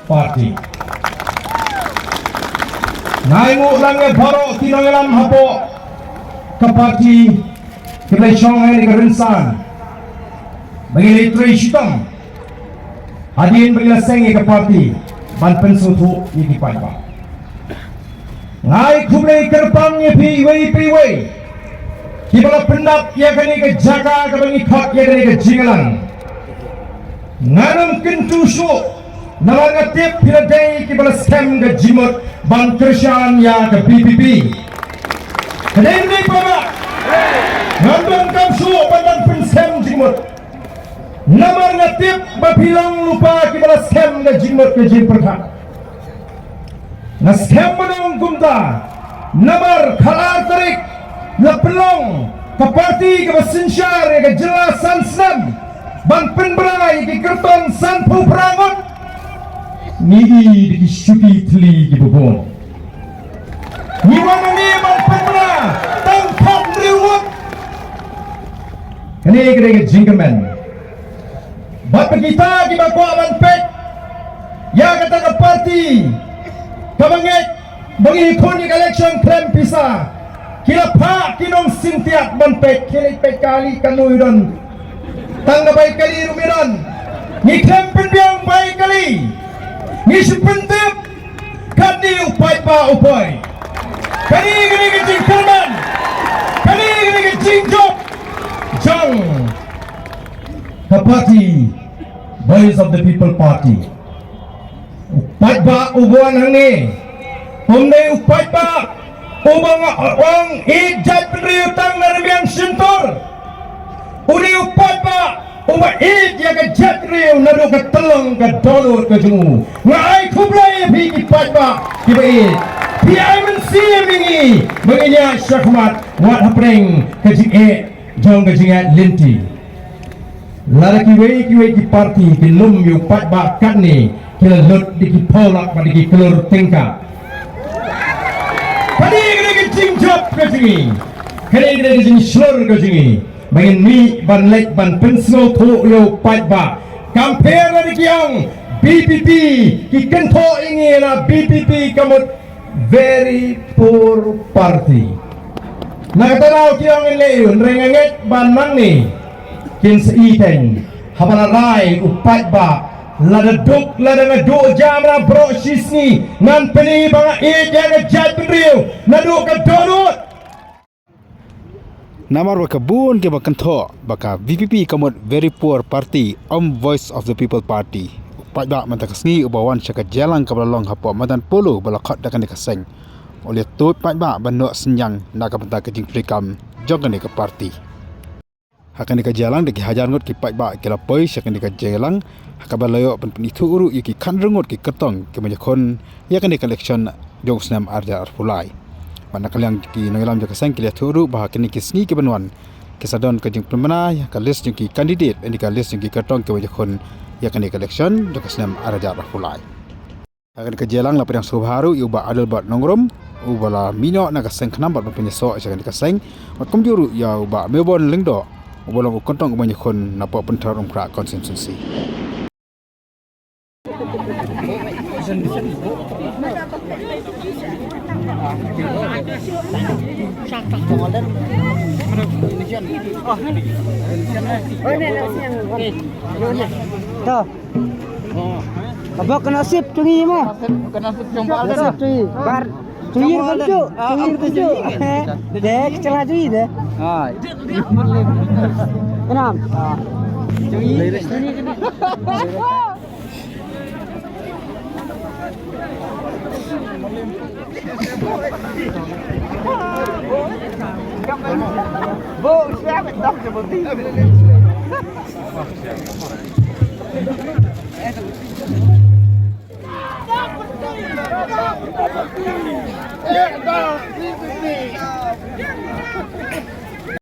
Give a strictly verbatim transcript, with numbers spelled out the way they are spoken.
Party. Nga ainguh lang ïa baroh ki nongïalam hapoh ka party kiba la shong ha kane ka rynsan ba ngi la trei shitom hadien ba ngi la seng ïa ka party ban pynsngewthuh ïa ki paidbah. Nga ai khublei kyrpang ïa phi iwei pa iwei kiba la pyndap ïa kane ka jaka kaba ngi khot ïa kane ka jingïalang. Ngam kyntu shuh namar nga tip phi la dei kiba la skhem ka jingmut ban kyrshan ïa ka VPP. Ka dei ne em? Ngam donkam shuh ban dang pynskhem jingmut namar nga tip ba phi long lypa kiba la skhem ka jingmut ka jingpyrkhat. Nga skhem ban ong kumta namar ka ar tarik la pynlong ka party kaba synshar ïa ka jylla san snem ban pynbna ïa ki kyrtong sanphew phra ngut. Ngi i da ki shuki thli kiba bun. Ngi wan hangne ban pynbna tang khathynriew ngut. Kane ka dei ka jingkyrmen. Bad kita kiba kwah ban peit ïa kata ka party kaba ngeit ba ngi khun ïa ka election khlem pisa, ki la phah ki nongsyntiat ban peit, ki leit peit kali, kano i don. Tang ka bai kali ruh i don. Ngi khlem pynbiang bai kali. Ngi shu pyntip. Kane u paidbah u poi. Kane, kane ka jingkyrmen. Kane, kane ka jingjop jong ka party Voice of the People Party. U paidbah uba wan hangne um dei u paidbah uba nga ong ïeit jaitbynriew tang na rmiang shyntur. U dei u paidbah uba ïeit ïa ka jaitbynriew naduh ka tyllong ka dohnud ka jong u. Nga ai khublei ïa phi ki paidbah kiba ïeit. Phi ai mynsiem ïa ngi ba ngin ïaid shakhmat wat hapdeng ka jingeh jong ka jingïaid lynti. Lada kiwei kiwei ki party ki lum ïa u paidbah katne, ki la lut da ki phew lak bad da ki klur tyngka. Kane ka dei ka jingjop ka jong ngi. Kane ka dei ka jingshlur ka jong ngi. Ba ngin mih ban leit ban pynsngewthuh ïa u paidbah. Kam pher lada ki ong VPP, ki kynthoh ïa ngi na VPP ka mut very poor party. Na kata daw ki ong, lei, hynrei nga ngeit ba nangne kin sa ïeit. Haba la rai u paidbah, lada duk lada nga duh jam na baroh shisngi, ngan pyni ba nga ïeit ïa ka jaitbynriew naduh ka dohnud. Namar ba ka bun kiba kynthoh ba ka VPP ka mut very poor party, ym Voice of the People Party. U paidbah mynta ka sngi uba wan sha ka jingïalang kaba la long hapoh madan Polo ba la khot da kane ka seng, u la ïathuh paidbah ban noh synñiang na ka bynta ka jingtrei kam jong kane ka party. Ha kane ka jingïalang da ki hajar ngut ki paidbah ki la poi sha kane ka jingïalang, ha kaba la ïoh ban pynithuh ruh ïa ki khathynriew ngut ki kyrtong kiban ïakhun ïa kane ka election jong u snem arhajar arphew lai. Bad na ka liang ki nongïalam jong ka seng ki la ïathuh ruh ba ha kine ki sngi kiban wan ki sa don ka jingpynbna ïa ka list jong ki candidate, ïa ka list jong ki kyrtong kiban ïakhun ïa kane ka election jong ka snem arhajar arphew lai. Ha kane ka jingïalang la pdiang sngewbha ruh ïa u Bah Adelbert Nongrum uba la mih noh na ka seng KHNAM bad ban pynïasoh sha kane ka seng, bad kumjuh ruh ïa u Bah Mewbon Lyngdoh uba long u kyrtong uban ïakhun na Pop Pynthor Umkhrah constituency. To. Aba ka nasib tu ngi mo. Ka nasib jong Ba Alden. Nasib tu ngi. Bar tu ngi kan tu. Tu ngi kan tu. Dek cara tu ngi deh. Hai. Kenam. Tu ngi.